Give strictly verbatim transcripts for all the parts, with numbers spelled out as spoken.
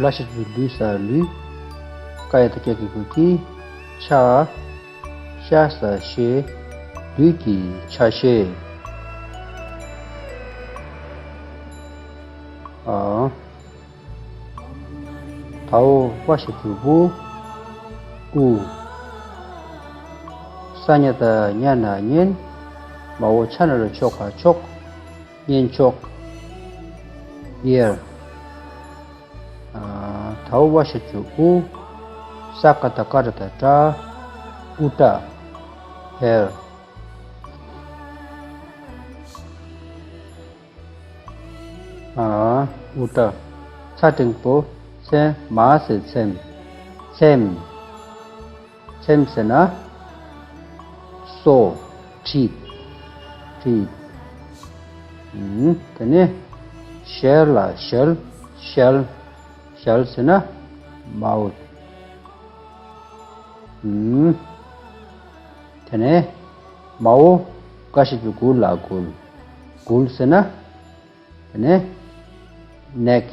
ལ་ཞབས་ཀྱུ་ལུ་ས་ལུས། ཀ་ཡ་བཏགས་ཀྱ་གི་གུ་ཀྱི། ཆ། ཤ་ས་ཤེ། ལུས་ཀྱི་ཆ་ཤས། ཨ། ད་འོ་བ་ཞབས་ཀྱུ་བུ། དབུ། ས་ཉ་བཏགས་སྙ་ན་སྙན། མ་འོ་ཆ་ན་རོ་ཆོ་ག་ཆོག་སྙན་ཆོག ear། ཨ། ད་འོ་བ་ཞབས་ཀྱུ་དབུ། ས་ཀ་བཏགས་སྐ་ར་བཏགས་སྐྲ། དབུ་སྐྲ། hair། ཨ། དབུ་སྐྲ། ཚ་འགྲེང་བུ། ཚེ་མ་ཟེར་ཚེམས། ཚེམས། ཚེམས་ཟེར་ན། སོ། teeth། teeth། ཨུམ། དེ་ནས་ཞལ་ལ་ཞལ། ཞལ། ཞལ་ཟེར་ན། mouth། ཨུམ། དེ་ནས་མ་འོ་ག་ཞབས་ཀྱུ་གུ་ལ་མགུལ། མགུལ་ཟེར་ན། དེ་ནས་neck།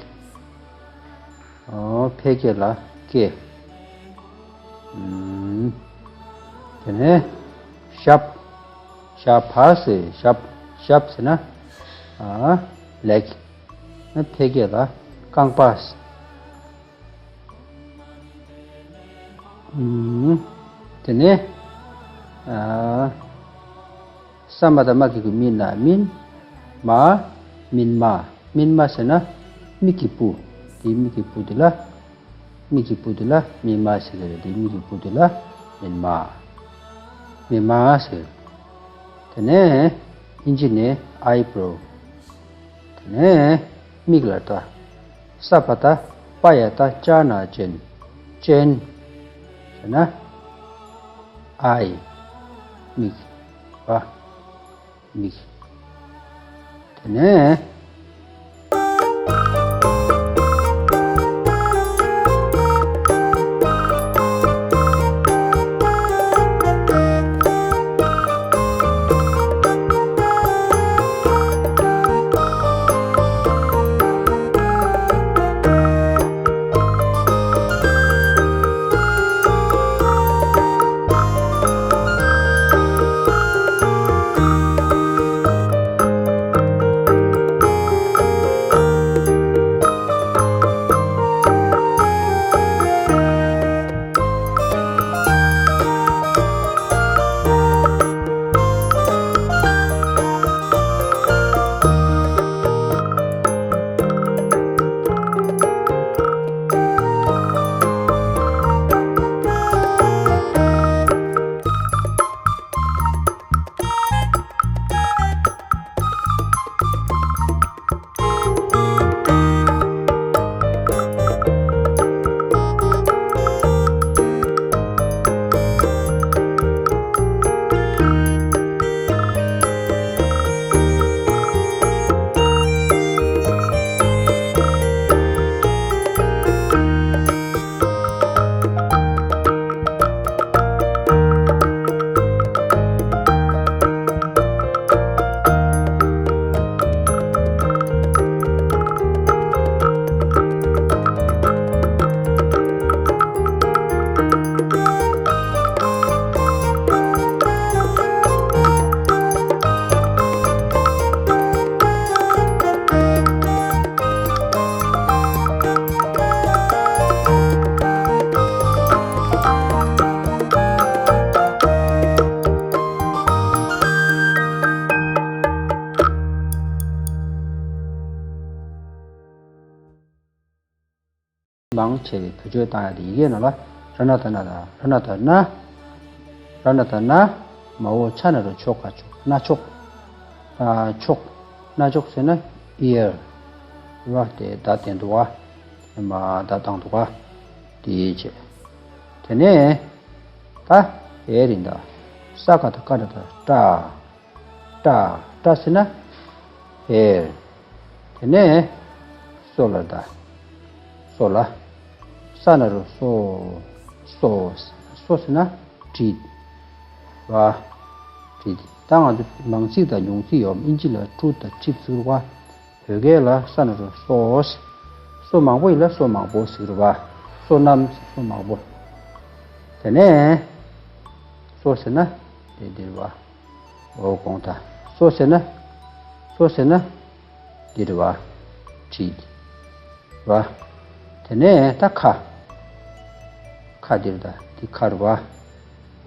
ཨོ། ཕ་གི་གུ་ལ་སྐེ། ཨུམ། དེ་ནས་ཞབས། ཞབས་ཟེར། ཞབས། ཞབས་ཟེར་ན། ཨ། leg། ཕ་གི་གུ་ལ་རྐང་པ། ཨུམ། དེ་ནས། ཨ། ས་མ་བཏགས་སྨ་གི་གུ་སྨི་ན་སྨིན། མ། སྨིན་མ། སྨིན་མ་ཟེར་ན། མིག་གི་སྤུ། དེ་མིག་གི་སྤུ་དེ་ལ། མིག་གི་སྤུ་དེ་ལ་སྨིན་མ་ཟེར་གི་རེད། དེ་མིག་གི་སྤུ་དེ་ལ་སྨིན་མ། སྨིན་མ་ཟེར། དེ་ནས་ཨིན་ཇི་ནས་eyebrow། དེ་ནས་མིག་ལ་ལྟ། ས་བ་བཏགས་པ་ཡ་བཏགས་ཅ་ན་ཅན། ཅན་ཟེར་ན། eye། མིག། བ། མིག། དེ་ནས། མང་ཆེ་བའི་བེད་སྤྱོད་བཏང་ཡ་དེ་ཡི་གེ་ནང་ལ་ར་ན་ད་ན་དང་ར་ན་ད་ན། ར་ན་ད་ན། མ་འོ་ཆ་ན་རོ་ཆོ་ག་ཆོག་སྣ་ཆོག་ཨ། ཆོག་སྣ་ཆོག་ཟེར་ན་ear། རེད་བ། དེ་བརྡ་བསྟན་འདུག་བ། མ་བརྡ་བཏང་འདུག་བ། དེ་བྱས། དེ་ནས་ད་ཨེ་རིང་ད། ས་ཀ་བཏགས་སྐ་ར་བཏགས་སྐྲ། སྐྲ། སྐྲ་ཟེར་ན་hair། དེ་ནས་སོ་ལ་ད། སོ་ལ། ས་ན་རོ་སོ། སོ། སོ་ཟེར་ན་teeth། བ། teeth། ད་ང་ཚོ་མང་ཚིག་དང་ཉུང་ཚིག་ཡོད། ཨིན་ཇི་ལ་tooth་དང་teeth་ཟེར་བ། བོད་སྐད་ལ་ས་ན་རོ་སོ། སོ་མང་པོ་ཡིན་ལ་སོ་མང་པོ་ཟེར་བ། སོ་རྣམས་སོ་མང་པོ། དེ་ནས་སོ་ཟེར་ན་དེ་འདིར་བ། འོ་གོང་ད། སོ་ཟེར་ན། སོ་ཟེར་ན། འདིར་བ། བྲིས། བ། དེ་ནས་ད་ཁ། ཁ་འདིར་ད་འདི་ཁར་བ།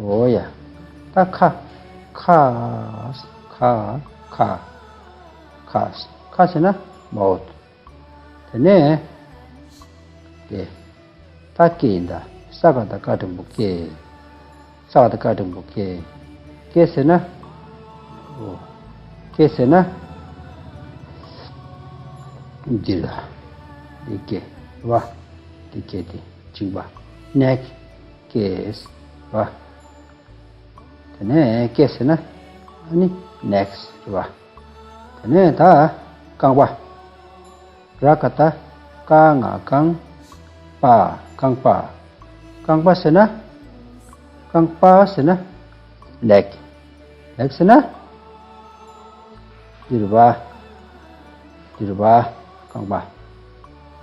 འོ་ཡ། ད་ཁ། ཁ། ཁ། ཁ། ཁ། ཁ་ཟེར་ན་མའོ། དེ་ནས་ཀེ། ད་ཀེ་ཡིན་ད། ས་ག་ད་ཀ་འགྲེང་བུ་ཀེ། ས་ག་ད་ཀ་འགྲེང་བུ་ཀེ། ཀེ་ཟེར་ན། འོ། ཀེ་ཟེར་ན། འདི་ལ། འདི་ཀེ། བ། འདི་ཀེ་འདི་བཅིངས་པ། ནེག། ཀེ། བ། དེ་ནས་ཀེ་ཟེར་ན། ཨ་ནི་ནེག་སི་རེད་བ། དེ་ནས་ད་རྐང་པ། ར་ག་ད་ཀ་ང་རྐང་། པ། རྐང་པ། རྐང་པ་ཟེར་ན། རྐང་པ་ཟེར་ན། ལེག། ལེག་ཟེར་ན། འདིར་བ། འདིར་བ། རྐང་པ།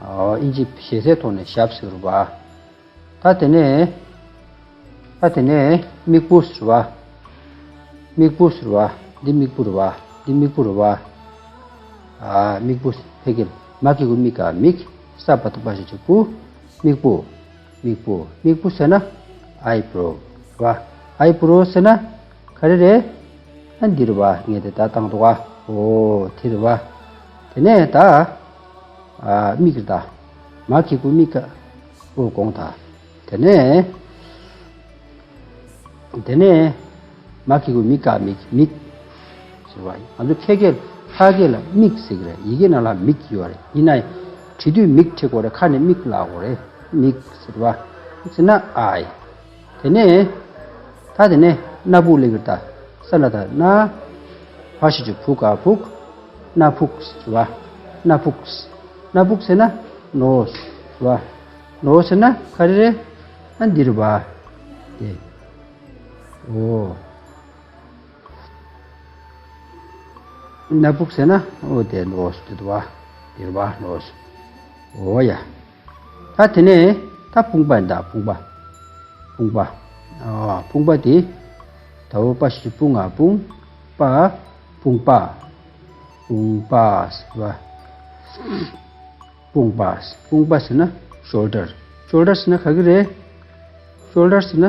ཨོ་ཨིན་ཇི་ཞེ་སའི་ཐོག་ནས་ཞབས་ཟེར་བ། ད་དེ་ནས། ད་དེ་ནས་མིག་བུ་ཟེར་བ། མིག་བུ་ཟེར་བ། འདི་མིག་བུ་རེད་བ། འདི་མིག་བུ་རེད་བ། ཨ། མིག་བུ་ཕ་གི་ལ་མ་གི་གུ་མི་ག་མིག་ས་བ་ཏུ་པ་ཞབས་ཀྱུ་བུ། མིག་བུ། མིག་བུ། མིག་བུ་ཟེར་ན་ཨའི་བྷོ་རོ་རེད་བ། ཨའི་བྷོ་རོ་ཟེར་ན་ག་རེ་རེད། ཨ། འདི་རེད་བ། ངས་དེ་ད་བཏང་འདུག་བ། འོ་དེ་རེད་བ། དེ་ནས་ད། ཨ། མིག་རེད་ད། མ་གི་གུ་མི་ག་འོ་གོང་ད། དེ་ནས། དེ་ནས། མ་གི་གུ་མི་ག་མིག་མིག་ཟེར་བ་ཡིན། ང་ཚོ་ཁ་སྐད་ཕ་སྐད་ལ་མིག་ཟེར་གི་རེད། ཡི་གེ་ནང་ལ་མིག་ཡོད་རེད། ཡིན་ན་ཡང་བྲིས་དུས་མིག་བྲི་དགོས་རེད། ཁ་ནས་མིག་ལབ་དགོས་རེད། མིག་ཟེར་བ། ཟེར་ན་ཨའི། དེ་ནས། ད་དེ་ནས་སྣ་བུག་ལབ་ཀྱི་རེད་ད། ས་ལ་ད་ན། བ་ཞབས་ཀྱུ་བུ་ག་བུག་སྣ་བུག་ཟེར་བ། སྣ་བུག་སྣ་བུག་ཟེར་ན་ནོ་ཟེར་བ། ནོ་ཟེར་ན་ག་རེ་རེད། ཨ། འདི་རེད་བ། དེ། འོ། སྣ་བུག་ཟེར་ན་འོ་དེ་ནོ་ཟེར་དུ་བ། འདི་རེད་བ། ནོ་ཟེར། འོ་ཡ། ད་དེ་ནས་ད་དཔུང་པ་ཡིན་ད། དཔུང་པ། དཔུང་པ། ཨ། དཔུང་པ་དེ། ད་འོ་པ་ཞབས་ཀྱུ་པུ་ང་དཔུང་། པ། དཔུང་པ། དཔུང་པ་ཟེར་བ། དཔུང་པ། དཔུང་པ་ཟེར་ན་ཤོལ་ཌར། ཤོལ་ཌར་ཟེར་ན་ག་གི་རེད། ཤོལ་ཌར་ཟེར་ན་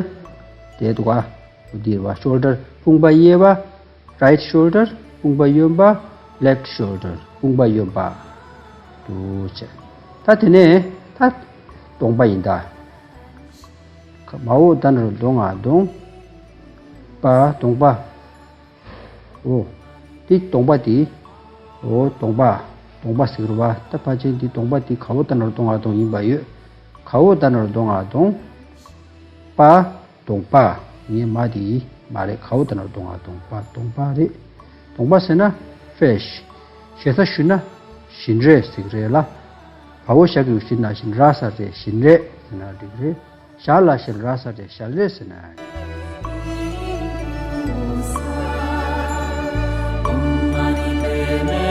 དེ་འདུག་ག་འོ་འདི་རེད་བ། ཤོལ་ཌར། དཔུང་པ་གཡས་པ། རའིཊ་ཤོལ་ཌར། དཔུང་པ་གཡོན་པ། ལེཕཊ་ཤོལ་ཌར། དཔུང་པ་གཡོན་པ། འདུག་བྱས། ད་དེ་ནས་ད་གདོང་པ་ཡིན་ད། མའོ་ད་ན་རོ་གདོང་ང་གདོང་། པ། གདོང་པ། འོ། འདི་གདོང་པ་འདི། འོ་གདོང་པ། གདོང་པ་ཟེར་གི་རེད་བ། ད་ཕལ་ཆེར་འདི་གདོང་པ་འདི་ག་འོ་ད་ན་རོ་གདོང་ང་གདོང་ཡིན་པ་ཡོད། ག་འོ་ད་ན་རོ་གདོང་ང་གདོང་། པ། གདོང་པ། ངའི་མ་དེ་ཡིན་མ་རེད། ག་འོ་ད་ན་རོ་གདོང་ང་གདོང་པ། གདོང་པ་རེད། གདོང་པ་ཟེར་ན་ཕེ་ཤི། ཞེ་ས་ཞུས་ན་བཞིན་རས་ཟེར་གི་རེད་ལ། བ་འོ་ཞ་གི་གུ་ཞི་ན་ཞིན་ར་ས་རེད། བཞིན་རས་ཟེར་ན་འགྲིག་གི་རེད། ཞ་ལ་ཞིན་ར་ས་རེད། ཞལ་རས་ཟེར་ན།